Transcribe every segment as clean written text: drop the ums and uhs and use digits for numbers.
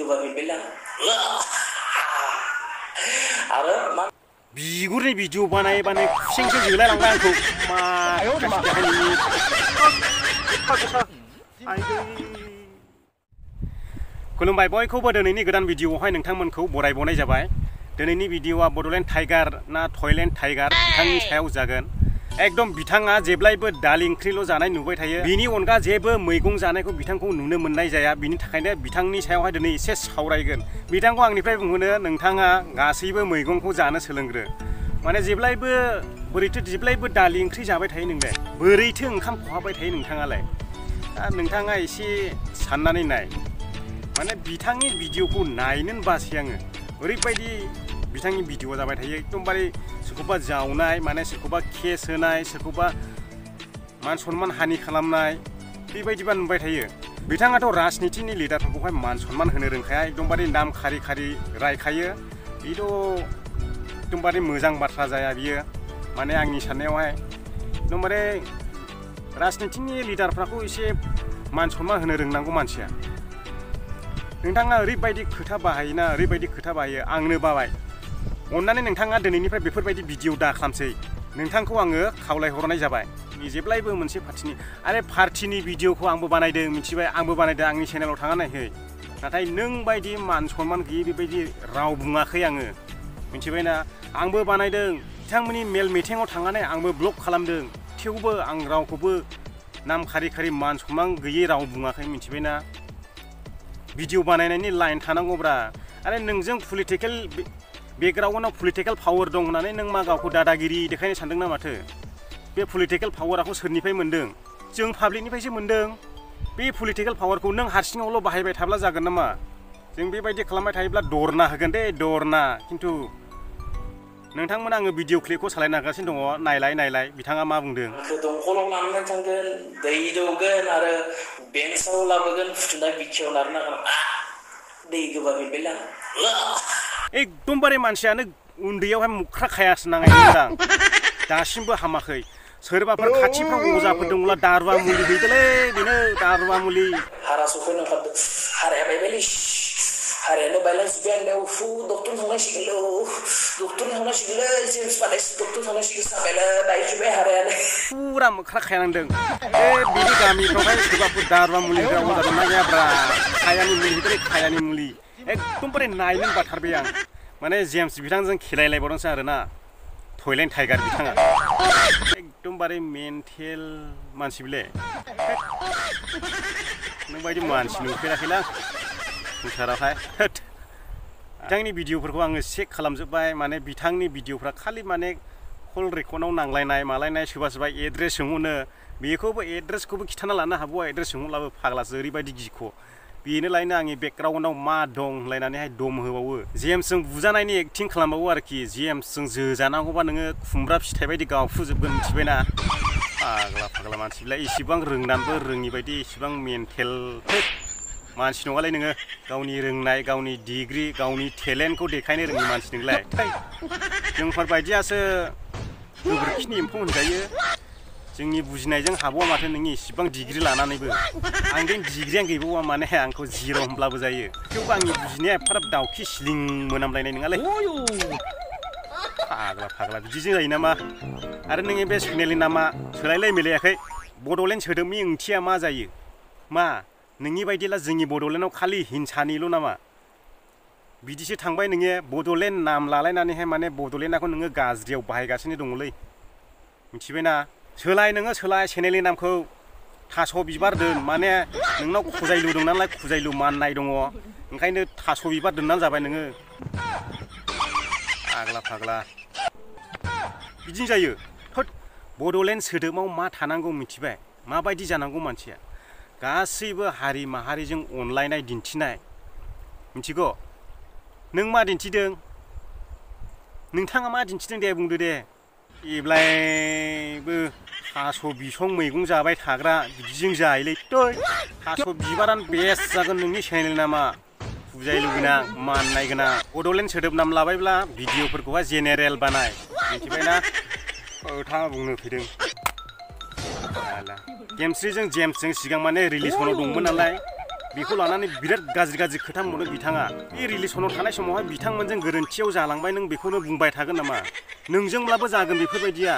गोबाबै बेला आरो मा बिगुरनि भिडिअ बानाय खुसेंसो जोलाय लांबाय आंखौ खुलुमबाय बयखौबो दिनैनि गोदान भिडिअआवहाय नोंथांमोनखौ बरायबावनाय जाबाय। दिनैनि भिडिअआ बड'लेण्ड टाइगार ना थयलेण्ड टाइगार बिथांनि सायाव जागोन। एकदम बिथाङा जेब्लायबो दालि ओंख्रिल' जानाय नुबाय थायो, बिनि अनगा जेबो मैगं जानायखौ बिथांखौ नुनो मोननाय जाया। बिनि थाखायनो बिथांनि सायावहाय दिनै एसे सावरायगोन। बिथांखौ आंनिफ्राय बुंहोनो नोंथाङा गासैबो मैगंखौ जानो सोलोंग्रो। माने जेब्लायबो दालि ओंख्रि जाबाय थायो नोंलाय, बोरैथो ओंखाम खहाबाय थायो नोंथाङालाय? दा नोंथाङा एसे साननानै नाय। माने बिथांनि भिडिअखौ नायनोनो बासै आङो। ओरैबायदि बिथांनि भिडिअ जाबाय थायो, एकदमबारे सोरखौबा जावनाय, माने सोरखौबा केस होनाय, सोरखौबा मान सनमान हानि खालामनाय, बेबायदिबा नुबाय थायो। बिथाङाथ' राजनितिनि लिडारफोरखौहाय मान सनमान होनो रोंखाया, एकदमबारे नाम खारि खारि रायखायो। बेथ' एकदमबारे मोजां बाथ्रा जाया बियो। माने आंनि साननायावहाय एकदमबारे राजनितिनि लिडारफ्राखौ एसे मान सनमान होनो रोंनांगौ मानसिया। नोंथाङा ओरैबायदि खोथा बाहायो, आंनो बाबाय। अन्नानै नोंथाङा दिनैनिफ्राय बेफोरबायदि भिडिअ दा खालामसै, नोंथांखौ आङो खावलायहरनाय जाबाय। जेब्लायबो मोनसे पार्टिनि भिडिअखौ आंबो बानायदों, मिथिबाय, आंबो बानायदों, आंनि चेनेलाव थांना नायहै। नाथाय नों बायदि मान सनमान गैयै बेबायदि राव बुङाखै आङो, मिथिबायना? आंबो बानायदों, बिथांमोननि मेल मिटिङाव थांनानै आंबो ब्लग खालामदों, थेवबो आं रावखौबो नाम खारि खारि मान सनमान गैयै राव बुङाखै, मिथिबायना? भिडिअ बानायनायनि लाइन थानांगौब्रा। आरो नोंजों पलिटिकेल बेकग्राउन्डआव पलिटिकेल पावार दं होननानै नों मा गावखौ दादागिरि देखायनो सानदों ना माथो? बे पलिटिकेल पावारखौ सोरनिफ्राय मोन्दों? जों पाब्लिकनिफ्रायसो मोन्दों। बे पलिटिकेल पावारखौ नों हारसिङावल' बाहायबाय थाब्ला जागोन नामा? जों बेबायदि खालामबाय थायोब्ला दरना होगोन दे, दरना। खिन्थु नोंथांमोना आङो भिडिअ क्लिपखौ सालायनो हागासिनो दङ, नायलाय बिथाङा मा बुंदों। दंखलाव लानानै थांगोन, दै दौगोन आरो बेन्साव लाबोगोन, फुथुना बिखायाव नारना दै गोबाबै बेला एकदमबारे मानसियानो उन्दैयावहाय मुख्रा खायासो नांनायदां, दासिमबो हामाखै। सोरबाफोर खाथिफ्राव अजाफोर दंब्ला दारुवा मुलि हैदोलै, बेनो दारुवा मुलि। हारा सफैनो ओंखारदों, हाराया बायबायलै, हारायानो बायलांजोब्बाय आंनियाव। डक्टर थांनांसिगोनलै, जेम्स बानाय डक्टर थांनांसिगोन, साबायलै बायजोब्बाय हारायानो। फुरा मोख्रा खायनांदों। बिनि गामिफ्रावहाय सोरबाफोर दारुवा मुलि होग्रा अजा दंना गैयाब्रा? खायानि मुलि हैदोलै, खायानि मुलि। एकदमबारे नायनो बाथारबाय आं। माने जेम्स बिथांजों खेलायलायबावदोंसो आरोना, थयलेण्ड टाइगार बिथाङा। एकदमबारे मेन्टेल मानसि बिले। नोंबायदि मानसि नुफेराखैलां संसारावहाय। बिथांनि भिडिअफोरखौ आङो चेक खालामजोब्बाय। माने बिथांनि भिडिअफ्रा खालि माने कल रेकर्डआव नांलायनाय मालायनाय, सोरबा एड्रेस सोंहरनो, बेखौबो एड्रेसखौबो खिथाना लानो हाबावो। एड्रेस सोंहरब्लाबो फाग्लासो, ओरैबायदि गिख'। बेनो लायनो आंनि बेकग्राउन्डआव मा दं होनलायनानैहाय दम होबावो। जेम्सजों बुजानायनि एक्टिं खालामबावो आरोखि। जेम्सजों जोजानांगौबा नोङो खुमब्रा फिथाइ बायदि गावफ्रुजोबगोन, मिथिबायना? फाग्ला मानसि बिलाय, इसिबां रोंनानैबो रोङि बायदि, इसिबां मेन्टेल मानसि नङालै नोङो। गावनि रोंनाय, गावनि डिग्रि, गावनि टेलेन्टखौ देखायनो रोङि मानसि नोंलाय। जोंफोरबायदियासो गोबोरखिनि एम्फौ होनजायो। जोंनि बुजिनायजों हाबावा माथो नोंनि इसिबां डिग्रि लानानैबो। आंनि डिग्रियानो गैबावा, माने आंखौ जिर' होनब्लाबो जायो। थेवबो आंनि बुजिनाया एफाराब दाउखि सिलिं मोनामलायनाय नङालै। फाग्ला बिदिजों जायो नामा? आरो नोंनि बे चेनेलनि नामा सोलायलाय मिलायाखै? बड'लेण्ड सोदोबनि ओंथिया मा जायो? मा नोंनि बायदिला जोंनि बड'लेण्डआव खालि हिंसानिल' नामा? बिदिसो थांबाय नोङो बड'लेण्ड नाम लालायनानैहाय, माने बड'लेण्डखौ नोङो गाज्रियाव बाहायगासिनो दङलै, मिथिबायना? सोलाय चेनेलनि नामखौ थास' बिबार दोन। माने नोंनाव खुजायलु दं नालाय, खुजायलु माननाय दङ, ओंखायनो थास' बिबार दोननानै जाबाय नोङो। फाग्ला बिदिनो जायो। बड'लेण्ड सोदोबाव मा थानांगौ मिथिबाय? माबायदि जानांगौ मानसिया? गासैबो हारि माहारिजों अनलायनाय दिन्थिनाय, मिथिगौ? नों मा दिन्थिदों? नोंथाङा मा दिन्थिदों दे बुंदो दे। जेब्लायबो थास' बिसं मैगं जाबाय थाग्रा, बिदिजों जायोलै। थास' बिबारानो बेस्ट जागोन नोंनि चेनेल नामा। बुजायलु गोनां, माननाय गोनां। बड'लेण्ड सोदोब नाम लाबायब्ला भिडिअफोरखौहाय जेनेरेल बानाय, मिथिबायना? खोथा बुंनो फैदों। केमस्ट्रिजों जेम्सजों सिगां माने रिलिजनाव दंमोन नालाय, बेखौ लानानै बिराद गाज्रि खोथा बुंदों बिथाङा बे रिलेसनाव थानाय समावहाय बिथांमोनजों गोरोन्थियाव जालांबाय नों बेखौनो बुंबाय थागोन नामा नोंजोंब्लाबो जागोन बेफोरबायदिया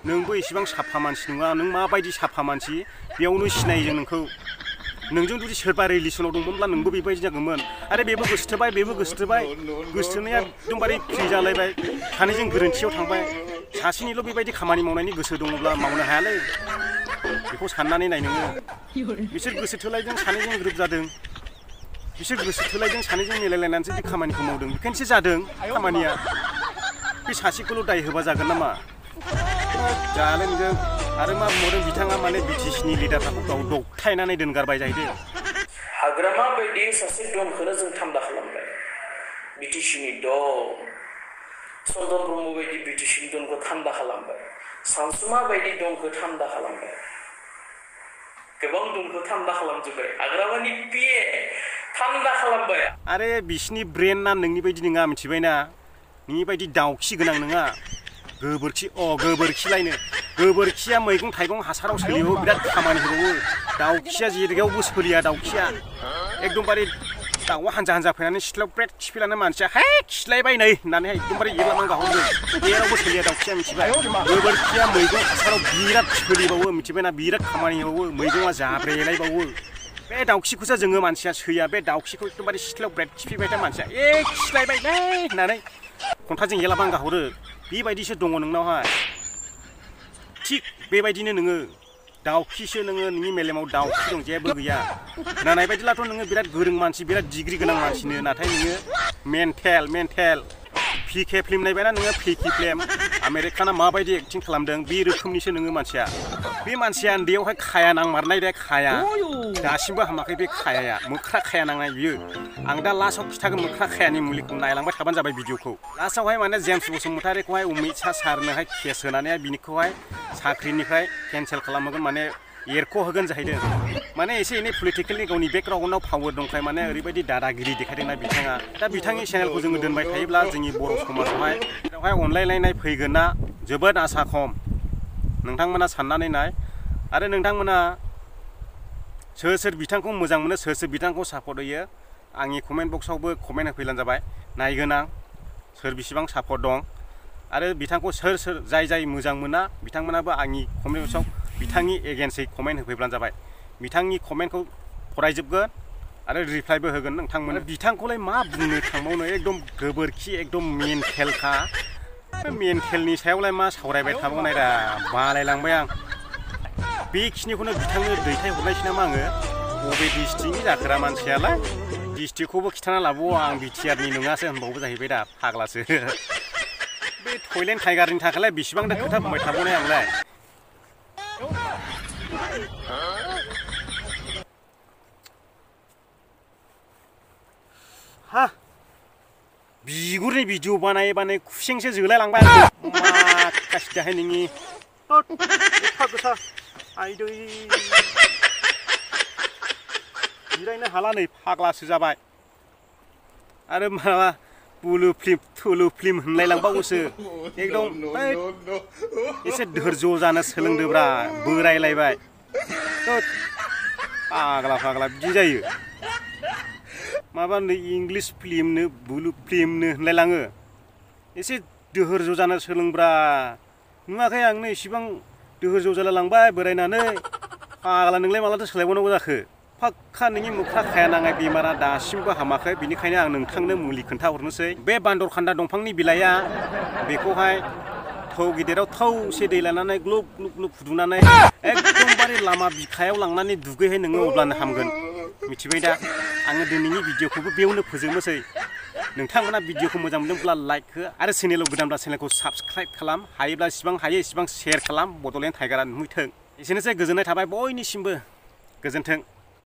नोंबो इसेबां साफा मानसि नङा नों माबायदि साफा मानसि बेयावनो सिनायो जों नोंखौ नोंजों जुदि सोरबा रिलेसनाव दंमोनब्ला नोंबो बेबायदि जागौमोन आरो बेबो गोसोथोबाय बेबो गोसोथोबाय गोसोथोनाया एकदमबारे फ्रि जालायबाय सानैजों गोरोन्थियाव थांबाय सासेनिल' बेबायदि खामानि मावनायनि गोसो दङब्ला मावनो हायालै बेखौ साननानै नाय नोङो बिसोर गोसो थोलायदों सानैजों ग्रोब जादों बिसोर गोसो थोलायदों सानैजों मिलायलायनानैसो बे खामानिखौ मावदों बेखायनोसो जादों खामानिया बे सासेखौल' दाय होबा जागोन नामा जालें जों आरो मा बुंदों बिथाङा माने बिटिसिनि लिडारफोरखौ गाव दबथायनानै दोनगारबाय जाहैदों हाग्रामा बायदि सासे दनखौनो जों थामदा खालामबाय बिटिसिनि दन चन्दन ब्रह्म बायदि बिटिसिनि दनखौ थामदा खालामबाय सानसुमा बायदि दनखौ थामदा खालामबाय गोबां दनखौ थामदा खालामजोब्बाय हाग्रामानि पिए थामदा खालामबाय आरे बिसिनि ब्रेना नोंनि बायदि नङा मिथिबायना नोंनि बायदि दाउखि गोनां नङा गोबोरखिलायनो गोबोरखिया मैगं थाइगं हासाराव सोलियो बिराद खामानि होबावो दाउखिया जेरावबो सोलिया दाउखिया एकदमबारे दाउआ हानजा फैनानै सिथ्लायाव ब्रेड खिफैलानो मानसिया हे खिलायबाय नै होननानै एकदमबारे एरलांनानै गाहरदों जेरावबो सोलिया दाउखिया मिथिबाय गोबोरखिया मैगं हासाराव बिराद सोलिबावो मिथिबायना बिराद खामानि होबावो मैगङा जाब्रेलायबावो बे दाउखिखौसो जोङो मानसिया सैया बे दाउखिखौ एकदमबारे सिथ्लायाव ब्रेड खिफैबायथाय मानसिया खिलायबाय नै होननानै खन्थाजों एरलांनानै गाहरो बेबायदिसो दङ नोंनावहाय थिग बेबायदिनो नोङो दाउखिसो नोङो नोंनि मेलेमाव दाउखि दं जेबो गैया खोनानाय बायदिब्लाथ' नोङो बिराद गोरों मानसि बिराद डिग्री गोनां मानसिनो नाथाय नोङो मेन्टेल पिके फिल्म नायबायना नोङो पिके फिल्म आमेरिकाना माबायदि एक्टिं खालामदों बे रोखोमनिसो नोङो मानसिया बे मानसिया उन्दैयावहाय खाया नांमारनाय दे खाया दासिमबो हामाखै बे खायाया मोख्रा खाया नांनाय बियो आं दा लास्टआव खिथागोन मोख्रा खायानि मुलिखौ नायलांबाय थाबानो जाबाय भिडिअखौ लास्टआवहाय माने जेम्स बसुमतारीखौहाय उमेसा सारनोहाय केस होनानै बिनिखौहाय साख्रिनिफ्राय केन्सेल खालामहोगोन माने एरख'होगोन जाहैदों माने एसे एनै पलिटिकेलनि गावनि बेकग्राउन्डआव पावार दंखाय माने ओरैबायदि दादागिरि देखायदोंना बिथाङा दा बिथांनि चेनेलखौ जोङो दोनबाय थायोब्ला जोंनि बर' समाजावहाय बेवहाय अनलायलायनाय फैगोनना जोबोद आसा खम नोंथांमोना साननानै नाय आरो नोंथांमोना सोर बिथांखौ मोजां मोनो सोर बिथांखौ सापर्ट होयो आंनि कमेन्ट बक्सआवबो कमेन्ट होफैब्लानो जाबाय नायगोन आं सोर बेसेबां सापर्ट दं आरो बिथांखौ सोर जाय मोजां मोना बिथांमोनाबो आंनि कमेन्ट बक्सआव बिथांनि एगेन्स्टै कमेन्ट होफैब्लानो जाबाय बिथांनि कमेन्टखौ फरायजोबगोन आरो रिप्लाइबो होगोन नोंथांमोना बिथांखौलाय मा बुंनो थांबावनो एकदम गोबोरखि एकदम मेन्टेलखा मेन्टेलनि सायावलाय मा सावरायबाय थाबावनाय दा बालायलांबाय आं बेखिनिखौनो बिथांनो दैथायहरनायसै नामा आङो बबे डिस्ट्रिक्टनि जाखोरा मानसियालाय डिस्ट्रिक्टखौबो खिथाना लाबावो आं बिटिआरनि नङासो होनबावो जाहैबाय दा फाग्लासो बे थयलेन्ड टाइगारनि थाखायलाय बेसेबां दा खोथा बुंबाय थाबावनाय आंलाय हा बिगुरनि भिडिअ बानाय खुसेंसो जोलायलांबाय माखासे दाहाय नोंनि एफा गोसा आइदै जिरायनो हाला नै फाग्लासो जाबाय आरो माबा बुलु फिल्म थुलु फिल्म होनलायलांबावोसो एकदम एसे धैर्य जानो सोलोंदोब्रा बोरायलायबाय फाग्ला बिदि जायो माबा नै इंलिश फिल्मनो बुलु फिल्मनो होनलायलाङो एसे धैर्य जानो सोलोंब्रा नुवाखै आंनो इसेबां धैर्य जालायलांबाय बोरायनानै फाग्ला नोंलाय मालाथो सोलायबावनांगौ जाखो फाक्का नोंनि मोख्रा खाया नांनाय बेमारा दासिमबो हामाखै बेनिखायनो आं नोंथांनो मुलि खोन्थाहरनोसै बे बान्दर खान्दा दंफांनि बिलाइया बेखौहाय थौ गिदिराव थौसे दै लानानै ग्लुब फुदुंनानै एकदमबारे लामा बिखायाव लांनानै दुगैहाय नोङो अब्लानो हामगोन मिथिबाय दा आङो दिनैनि भिडिअखौबो बेयावनो फोजोबनोसै नोंथांमोना भिडिअखौ मोजां मोनदोंब्ला लाइक हो आरो चेनेलाव गोदानब्ला चेनेलखौ साबस्क्राइब खालाम हायोब्ला इसिबां हायो इसिबां शेयार खालाम बड'लेण्ड टाइगारा नुहैथों एसेनोसै गोजोननाय थाबाय बयनिसिमबो गोजोन्थों।